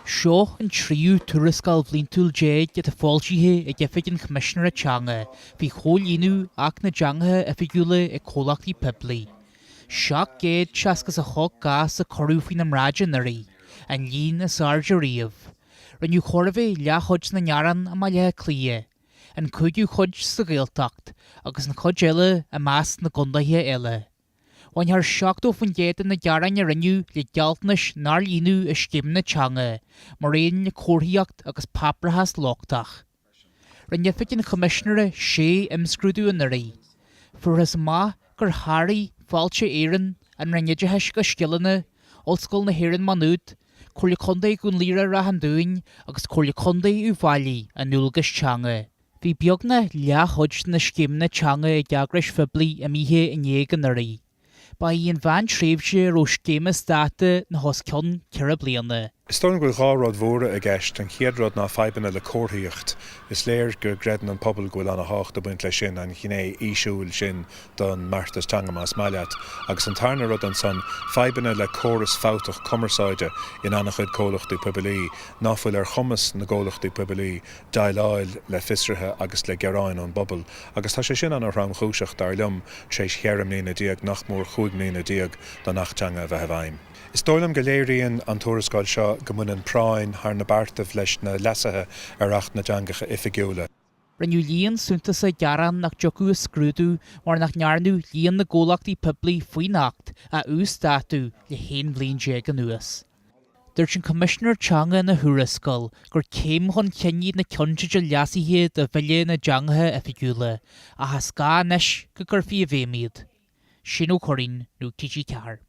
Seo an tríú tuarascáil bhliantúil atá foilsithe ag Oifig an Choimisinéara Teanga faoi chomhlíonadh Acht na dTeangacha Oifigiúla ag comhlachtaí poiblí. 768 gcás a cuireadh faoina mbráid anuraidh, an líon is airde riamh. Rinneadh chóir a bheith leathchuid de na ngearán i mBaile Átha Cliath, an cúigiú cuid sa Ghaeltacht agus an chuid eile i measc na gcontaetha eile. Bhain thar 70% de na gearáin a rinneadh le gealltanais nár líonadh i scéimeanna teanga, mar aon le comharthaíocht agus páipéarachas lochtach. Rinne Oifig an Choimisinéara sé imscrúdú anuraidh. Fuarthas amach gur sháraigh Fáilte Éireann, an Roinn Oideachais agus Scileanna, Ollscoil na hÉireann Má Nuad, Comhairle Contae Dhún Laoghaire-Ráth an Dúin agus Comhairle Contae Uíbh Fhailí a ndualgais teanga. Bhí beagnach leathchuid de na scéimeanna teanga ag eagrais phoiblí imithe in éag anuraidh. Ba í an mheántréimhse a raibh scéim as dáta ná os cionn 4 bliana. Is dóigh liom go bhfuil dhá rud mhóra i gceist. An chéad rud ná fadhbanna le comharthaíocht. Is léir go gcreideann an pobal go bhfuil ana-thábhacht ag baint leis sin, an ghné fhísiúil sin don mbeartas teanga más maith leat. Agus an tarna rud ansan, fadhbanna le córas fabhtach cumarsáide in an-chuid comhlachtaí poiblí, ná fuil ar chumas na gcomhlachtaí poiblí déileáil le fiosruithe agus le gearáin ón bpobal, agus tá sé sin ana-thromchúiseach, dar liom, tar éis cheithre mbliana déag, nach mór chúig mbliana déag, don Acht Teanga a bheith i bhfeidhm. Is dóigh liom go léiríonn an tuarascáil seo go mbaineann práinn thar na beartaibh leis na leasuithe ar Acht na dTeangacha Oifigiúla. Rinneadh líon suntasach gearán nach dtiocfadh a scrúdú mar nach ndearnadh líon na gcomhlachtaí poiblí faoin Acht a uasdátú le haon bhliain déag anuas. Dúirt an Coimisinéir Teanga ina thuarascáil gur céim chun cinn iad na ceannteidil leasaithe do Bhille na dTeangacha Oifigiúla ach is gá anois go gcuirfí i bhfeidhm iad. Shane Ó Curraoin, Nuacht TG4.